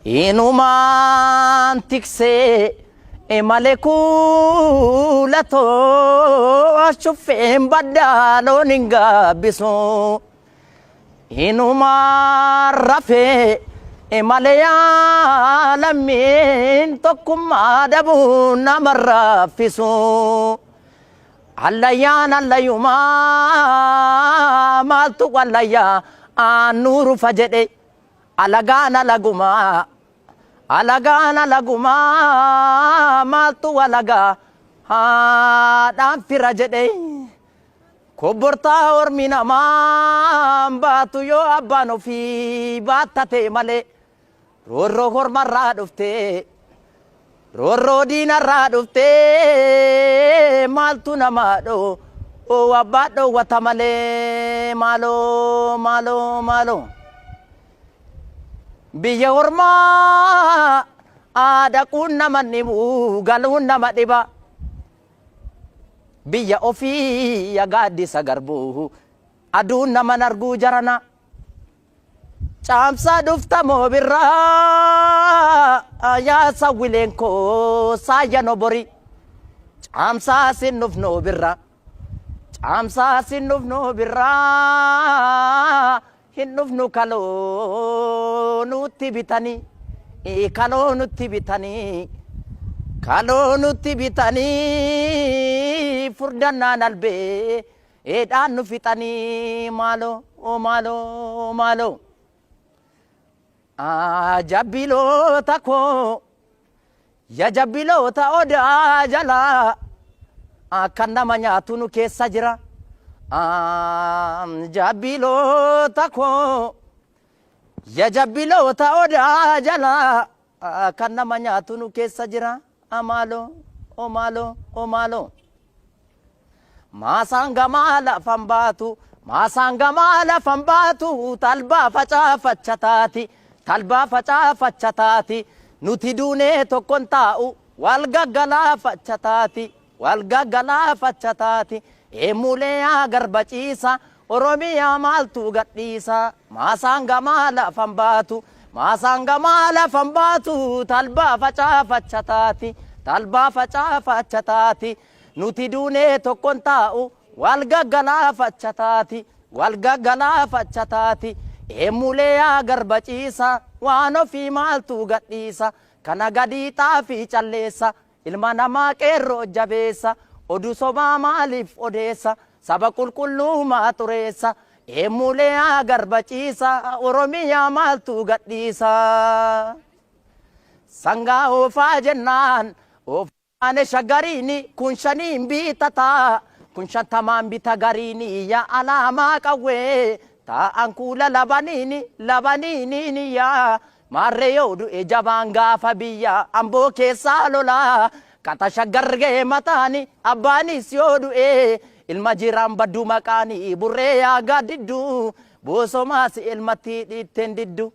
Inumaan tiksee imale kuulatoo shuffeen baddaa loon hin gaabbisu. Inumaan rafee imale yaalammiin tokkummaa dhabuu nama raffisu. Allayyaan allayyumaa maaltu wallayyaa aannuu rufa jedhe alagaan alagumaa alagaan alagumaa maaltu walagaa haadhaan fira jedhe kobbortaa ormi namaan baatu yoo abbaan ofii baattate malee roorroo hormarraa dhuftee roorroo diinarraa dhuftee maaltu namaa dhoo oo abbaa dhoowwata malee maaloo maaloo maaloo. Biyya ormaa dhaquun nama dhibu galuun nama dhiba. Biyya ofii gaaddisa garbuu aduun nama arguu jarana. Caamsaa dhufta moo birraa yaa sawwileen koo saayya nobori. Caamsaa sin dhufnoo birraa. Caamsaa sin dhufnoo birraa hin dhufnu kaloo nutti bitanii kaloo nutti bitanii kaloo nutti bitanii furdannaan albee eedhaan nu fixanii maaloo maaloo maaloo. Jabbiloota koo ya jabbiloota odaa jalaa kan nama nyaatu nu keessa jira. Jabbiloota koo ya jabbiloota odaa jalaa kan nama nyaatu nu keessa jira. Maaloo maaloo maaloo. Maasaan gamaa lafan baatu maasaan gamaa lafan baatu talbaa facaafacha taati talbaa facaafacha taati nuti duunee tokkon taa'u wal gaggalaafacha taati wal gaggalaafacha taati eemulee yaa garba ciisa Oromiyaa maaltu gadhiisa maasaan gamaa lafan baatu maasaan gamaa lafan baatu talbaa facaafacha taati talbaa facaafacha taati nuti duunee tokkon taa'u wal gaggalaafacha taati wal gaggalaafacha taati eemulee yaa garba ciisa waan ofii maaltu gadhiisa kana gadii xaafii calleessa ilma namaa qeerroo jabeessa oduu sobaa maaliif odeessa saba qulqulluu maa xureessa eemulee yaa garba ciisa Oromiyaa maaltu gadhiisa. Sangaa oofaa jennaan oofaane shaggariini kun shaniin bitataa kun shantamaan bita gariini yaa alaamaa qawwee taa'an kuula labaniini labaniini yaa maarree yoo du'e jabaan gaafa biyya amboo keessaa lolaa qaxa shaggar ga'e mataani abbaanis yoo du'e ilma jiraan badduu maqaani burree yaa gaaddidduu boosomaas ilmatti dhiitteen diddu.